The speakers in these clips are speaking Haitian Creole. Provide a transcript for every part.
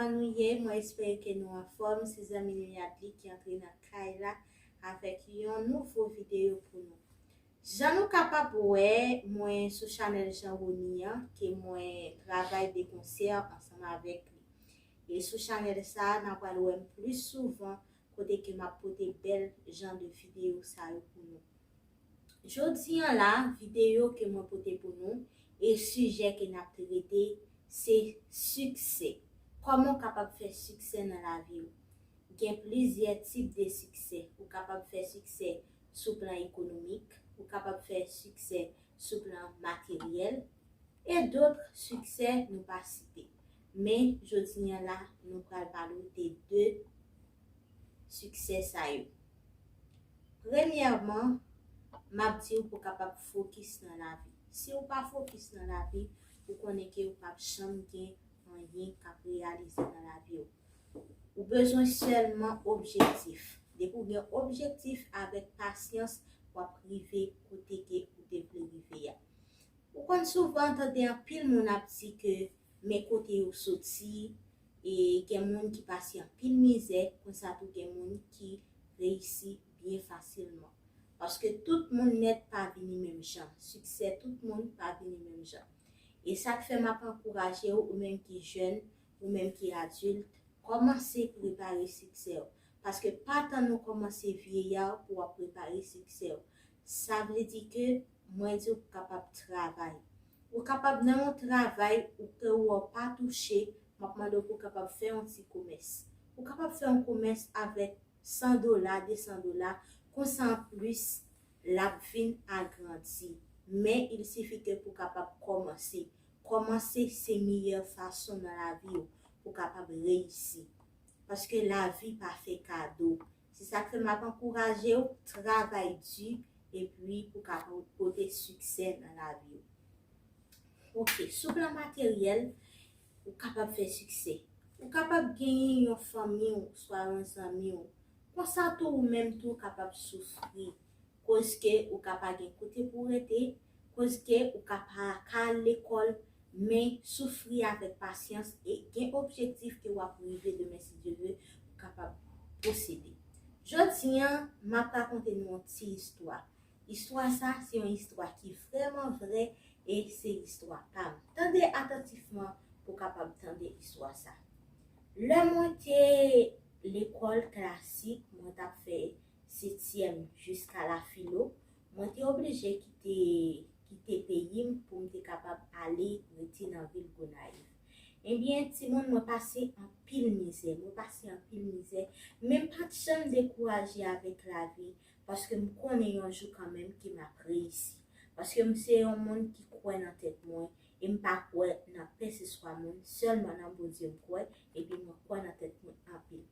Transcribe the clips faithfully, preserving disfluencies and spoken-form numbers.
Kòman nou ye? Mwen espere ke nou anfòm. Se zanmi nou Yadli ki antre nan kay la avèk yon nouvo videyo pou nou. Jan nou kapab wè, mwen sou chanèl Jean Rony an, ke mwen travay de konsè ansanm avèk li. E sou chanèl sa a, n a pral wè m plis souvan kote ke m ap pote bèl jan de videyo sa yo pou nou. Jodi an la, videyo ke mwen pote pou nou e sijè ke n ap trete se siksè. Kòman w kapab fè siksè nan lavi w? Gen plizyè tip de siksè. Ou kapab fè siksè sou plan ekonomik, ou kapab fè siksè sou plan materyèl, e dòt siksè nou pa site. Men, jodi an la, nou pral pale w de de siksè sa yo. Premyèman, m ap di w pou w kapab fokis nan lavi. Si w pa fokis nan lavi, ou konnen ke w p ap janm gen anyen k ap reyalize nan lavi w. Ou bezwen sèlman objektif. Depi w gen objektif avèk pasyans, w ap rive kote ke ou te vle rive a. Ou konn souvan tande anpil moun ap di ke men kote yo soti, e gen moun ki pase anpil mizè, konsa tou gen moun ki reyisi byen fasilman. Paske tout moun nèt pa vini menm jan. Siksè tout moun pa vini menm jan. E sa k fè m ap ankouraje w, ou menm ki jèn, ou menm ki adilt, kòmanse prepare siksè w. Paske pa tann ou kòmanse vye a pou w ap prepare siksè w. Sa vle di ke mwen di w pou w kapab travay. Ou kapab nan yon travay ou ke w pa touche, m ap mande w pou w kapab fè yon ti komès. Ou kapab fè yon komès avèk san dola, de san dola, konsa anplis, l ap vin agrandi. Men il sifi ke pou w kapab kòmanse. Kòmanse se meyè fason nan lavi w pou w kapab reyisi. Paske lavi pa fè kado. Se sa k fè m ap ankouraje w, travay di, epi pou w kapab pote siksè nan lavi w. Ok, sou plan materyèl, ou kapab fè siksè. Ou kapab genyen yon fanmi w, swa yon zanmi w. Konsa tou, ou menm tou, ou kapab soufri. Koz ke ou ka pa gen kote pou w rete, koz ke ou ka pa ka al lekòl, men soufri avèk pasyans e gen objektif ke w ap rive demen, si Dye vle, ou kapab posede. Jodi an, m ap rakonte nou yon ti istwa. Istwa sa, se yon istwa ki vrèman vrè e se istwa pa m. Tande atantifman pou w kapab tande istwa sa. Lè mwen te lekòl klasik, mwen t ap fè setyèm jiska la filo, mwen te oblije kite, kite peyi m pou m te kapab ale rete nan vil Gonayiv. Ebyen, timoun, mwen pase anpil mizè, mwen pase anpil mizè, men m pa t janm dekouraje avèk lavi, paske m konnen yon jou kanmenm ke m ap reyisi. Paske m se yon moun ki kwè nan tèt mwen, e m pa kwè nan pèseswa moun, sèlman nan Bondye m kwè, epi mwen kwè nan tèt mwen anpil.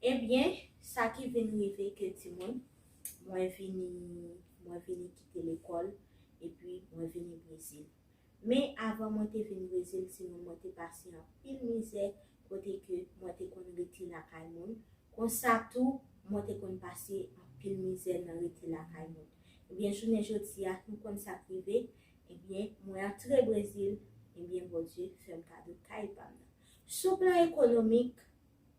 Ebyen, sa ki vin rive ke timoun, mwen vini, mwen vini kite lekòl, epi mwen vini Brezil. Men avan mwen te vin Brezil, timoun, mwen te pase anpil mizè, kote ke mwen te konn rete lakay moun. Konsa tou, mwen te konn pase anpil mizè nan rete lakay moun. Ebyen, jounen jodi a, nou konn sa k rive, ebyen, mwen antre Brezil, ebyen, Bondye fè m kado kay pa m nan. Sou plan ekonomik,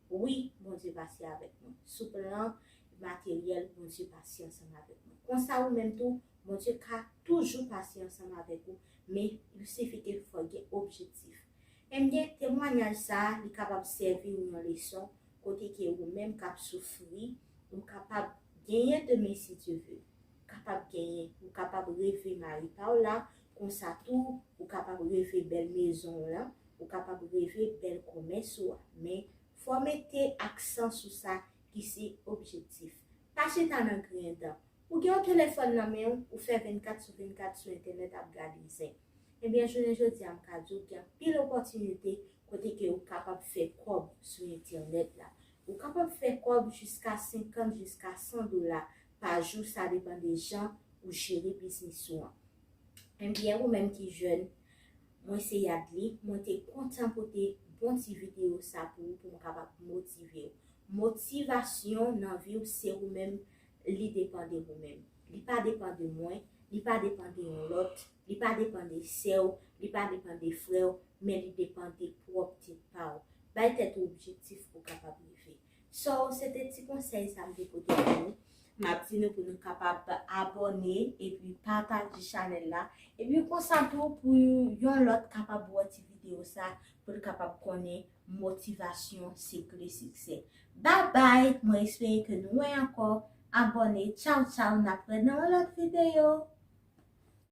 wi, Bondye pase avèk mwen. Sou plan materyèl, Bondye pase ansanm avèk mwen. Konsa, ou menm tou, Bondye ka toujou pase ansanm avèk ou, men il sifi ke fò gen objektif. Ebyen, temwayaj sa a, li kapab sèvi w yon leson, kote ke ou menm k ap soufri, ou kapab genyen demen, si Dye vle. Ou kapab genyen, ou kapab reve mari pa w la, konsa tou, ou kapab reve bèl mezon w lan, ou kapab reve bèl komès ou a. Men, fò w mete aksan sou sa ki se objektif. Pa chita nan griyen dan. Ou gen yon telefòn nan men w, ou fè vennkat sou vennkat sou entènèt ap gade zen. Ebyen, jounen jodi a, m ka di w gen anpil opòtinite kote ke ou kapab fè kòb sou entènèt la. Ou kapab fè kòb jiska senkant, jiska san dola pa jou, sa depann de jan ou jere biznis ou an. Ebyen, ou menm ki jèn, mwen se Yadli, mwen te kontan pote bon ti videyo sa pou ou, pou m kapab motive w. Motivasyon nan vi w, se ou menm li depann de ou menm. Li pa depann de mwen, li pa depann de yon lòt, li pa depann de sè w, li pa depann de frè w, men li depann de pwòp tèt pa w. Bay tèt ou objektif pou w kapab rive. So, se te ti konsèy sa m te pote pou nou. M ap di nou pou nou kapab abòne epi pataje chanèl la. Epi konsa tou pou yon lòt kapab wè ti videyo sa pou l kapab konnen motivasyon se kle siksè. Bye bye, mwen espere ke nou wè ankò. Abòne, tchaw tchaw, n ap wè nan yon lòt videyo.